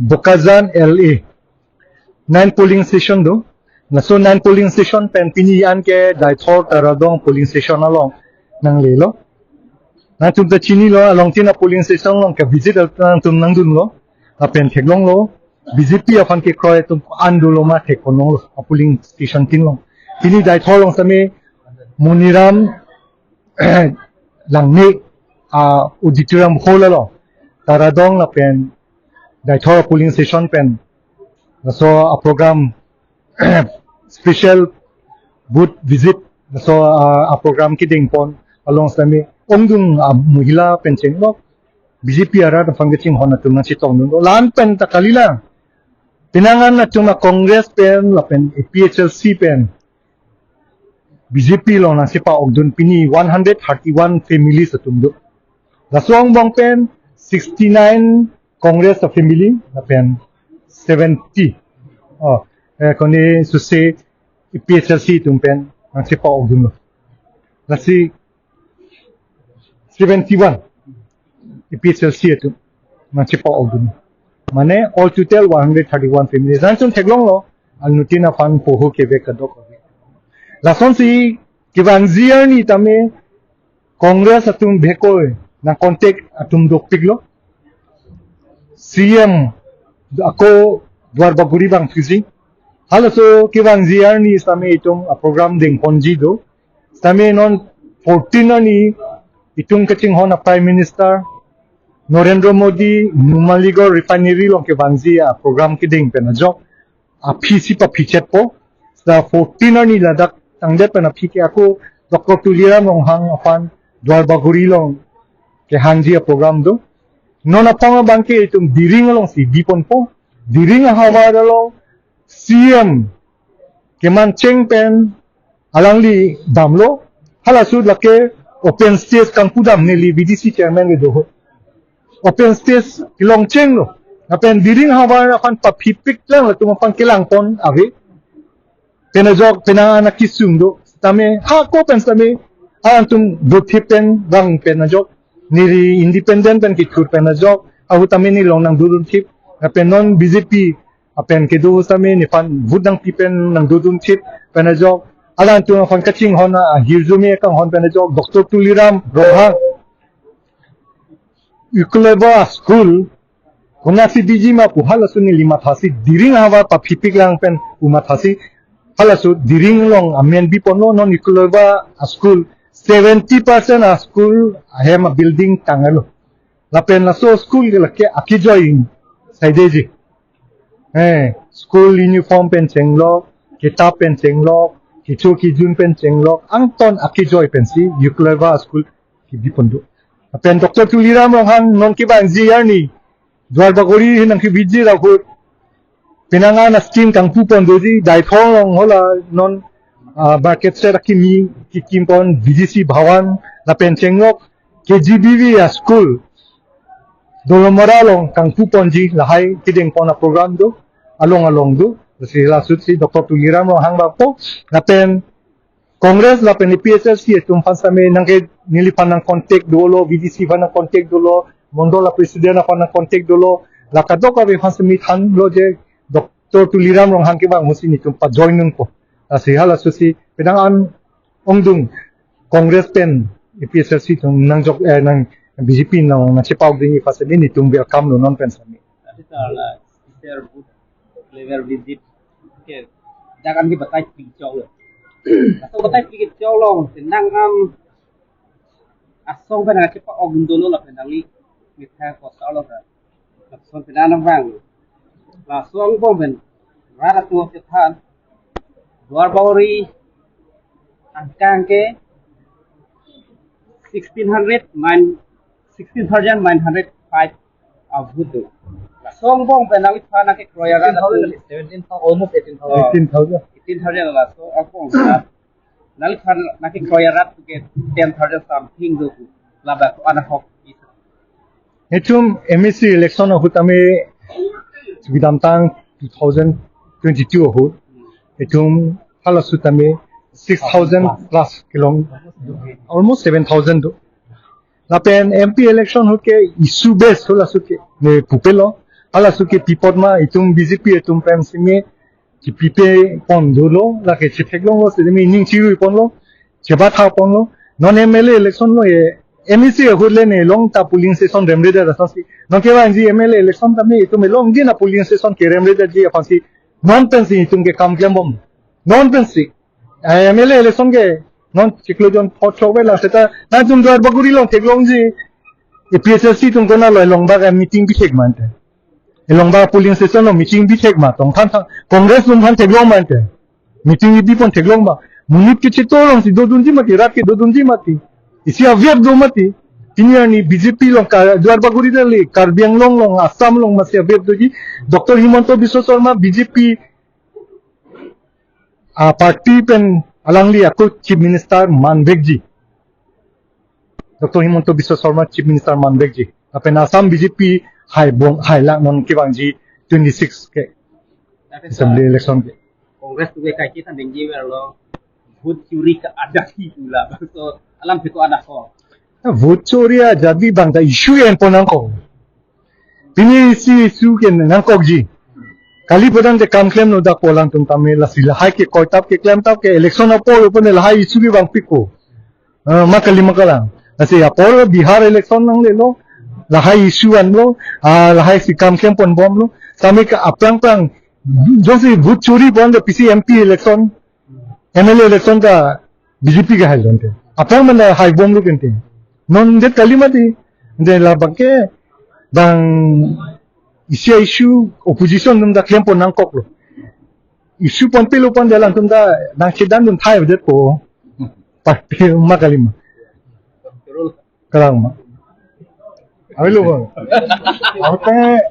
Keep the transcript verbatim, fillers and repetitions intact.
Bokajan L A. Nine polling station do. Laso nine polling station pen pini an ke Deithor Taradong polling station along nanglelo. Nangtum ta chinilo, along tin a polling station along ke visit nangtum nangdunlo. Lapen theklonglo. B J P aphan kekroi atum ko-an dolo ma thekponlonglo a polling station tin along. Pini Deithor along sitame Moniram Langne a auditorium hall along Taradong lapen Deithor polling station pen laso a program, special booth visit, laso a, a program kedengpon along sitame ongdung a mohila pen chenglok, B J P arat aphan kachinghon atum nangchetongdunlo. La-an pen ta kalilang. Penang an atum a Congress pen lapen A P H L C pen B J P along nangchepa-okdun pini one hundred thirty-one families atum do. Laso angbong pen sixty-nine Congress a family lapen seventy, oh, eh, kone suse A P H L C atum pen nangchepa-okdunlo. Lasi seventy-one A P H L C atum nangchepa-okdun. Mane all total one hundred thirty-one families. Nangtum theklonglo, anuttin aphan poho kevek kadokave. Lasonsi kevangji arni tame Congress atum bhekoi nang contact atum dopiklo. C M ako Duar Bagori vangthuji. Halaso kevangji arni sitame itum a program dengponji do. Sitame non fourteen arni itum kachinghon a Prime Minister Narendra Modi Numaligarh Refinery along kevangji a program kedeng pen ajok aphi si paphichetpo. Sa fourteen arni ladak tangdet pen aphi ke ako Doctor Tuliram Ronghang aphan Duar Bagori along kehangji a program do. Non aphrang abang ke itum Diring alongsi biponpo. Diring ahavar along C M kemancheng pen alangli damlo. Halaso lake open stage kangpu dam neli V D C chairman kedo ahut. Open stage kelongchenglo. Lapen Diring ahavar aphan paphipiklang latum aphan kelangpon ave. Pen ajok penang an akesung do. Sitame hako pen sitame alangtum dothip pen vang pen ajok, neli independent pen kethur pen ajok, ahut tame neli along nangdodunthip. Lapen non B J P apen kedo sitame nephan vote nangpi pen nangdodunthip pen ajok, alangtum aphan kachinghon ahirjume kanghon pen ajok Doctor Tuliram Ronghang Euclid School konatsi biji ma pu halaso neli mathasi, Diring ahavar paphipiklang pen pu mathasi. Halaso Diring along amen biponlo. Non Euclid School seventy percent a school ahem a building tanglo. Lapen laso school ke lake akejoi saideji. Eh, school uniform pen chenglok, kitab pen chenglok, kecho kejun pen chenglok, angton akejoi pensi Euclid School kebipon do. Lapen Doctor Tuliram Ronghang non kevangji arni Duar Bagori ahin nangkebiji ra ahut penang an a scheme kangpupon doji, Deithor along hala non, ah, market shed akimi kekimpon, V D C Bhawan lapen chenglok K G B V a school Dolamara along kangpuponji lahai kedengpon a program do, along along do. Si lasutsi Doctor Tuliram Ronghang vangpo, lapen Congress lapen A P H L C atum aphan sitame nangke neliphan nangcontact dolo, V D C aphan nangcontact dolo, Mondol a president aphan nangcontact dolo, la kadokave aphan sitame thanlo je Doctor Tuliram Ronghang kevang ahutsi netum pajoin nangpo. Lasi halasutsi penang an ongdung Congress pen A P H L C atum nangjok, eh, nang B J P along nangchepa-okdunji aphan sitame netum welcome lo non pen sitame. Ati ta la, sister good level visit. Okay. Dak an ke batai pik chok lo. Atau batai pik chok lo. Tenang am asong pen nangchepa-okdun dolo lapen nangli mitha kosar lo ta. Lason pen nangvang. Laso angbong pen rat atum chethan Duar Bagori angkang ke sixteen hundred nine, sixteen thousand nine hundred five a vote do. Laso angbong pen nangliphan nangkekroi arat atum seventeen thousand, almost eighteen thousand. Oh. Eighteen thousand. Eighteen thousand laso angbong. Nangliphan nangkekroi arat ke ten thousand something do. Labak anahok. Itum M A C election ahut tame kedamtang two thousand twenty-two ahut itum halaso tame six thousand plus kelong, almost seven thousand do. Lapen M P election ahut ke issue based halaso ke ne pupelo. Halaso ke pi apot ma itum B J P atum pen simi chipipe pon dolo, lake chetheklonglo, simi ning chirui ponlo, chebatha ponlo. Non M L A election lo e, M A C ahut le ne long ta polling station remredet asonsi. Non kevangji M L A election tame itum elongdin a polling station keremredetji aphansi. Non pensi itum ke kam klembom. Non pensi. Eh, M L A election ke non chiklo jon pho chok vela seta nangtum Duarbagori along theklongji. A P H L C atum konatlo elongbak meeting bithek ma ante. Elongbak polling station along meeting bithek ma tong than than Congress atum aphan theklong ma ante. Meeting bi pon theklong ma. Monit ke cheto alongsi dodunji mati, rat ke dodunji mati. Isi avep do mati. Pini arni B J P along ka Duarbagori dali, Karbi Anglong along, Assam along masi avep doji. Doctor Himanta Biswa Sarma B J P a party pen alangli ako Chief Minister manvekji. Doctor Himanta Biswa Sarma Chief Minister manvekji. Lapen Assam B J P haibom, hailak non kevangji twenty-six ke Assembly election ke. Congress atum ke kaiketa ningjeverlo, vote chori ke adak hi pula. So alam peko adak ko. Vote chori ajat abang ta issue en pon nangkok. Pini isi issue ke nangkokji. Kali pudam te kam klemlo dak pu alangtum tame, lasi lahai ke koitap ke klemtap ke election apor pon lahai issue ke vangpikpo. Ah, ma kali ma kalang. Lasi apor Bihar election nanglelo, lahai issue anlo, ah, lahai si kam klem ponbomlo. Sami ke aphrang phrang, jongsi vote chori pon de pisi M P election, M L A election ta B J P ke hailo ante. Aphrang mana haibomlo ke ante. Non det kali mati. Ante labang ke bang isi issue opposition atum ta klem pon nangkoklo. Issue ponpilo pon de alangtum ta nangchedandun thai detpo. Party ma kali ma. Kalang ma. Avelo bang. Ante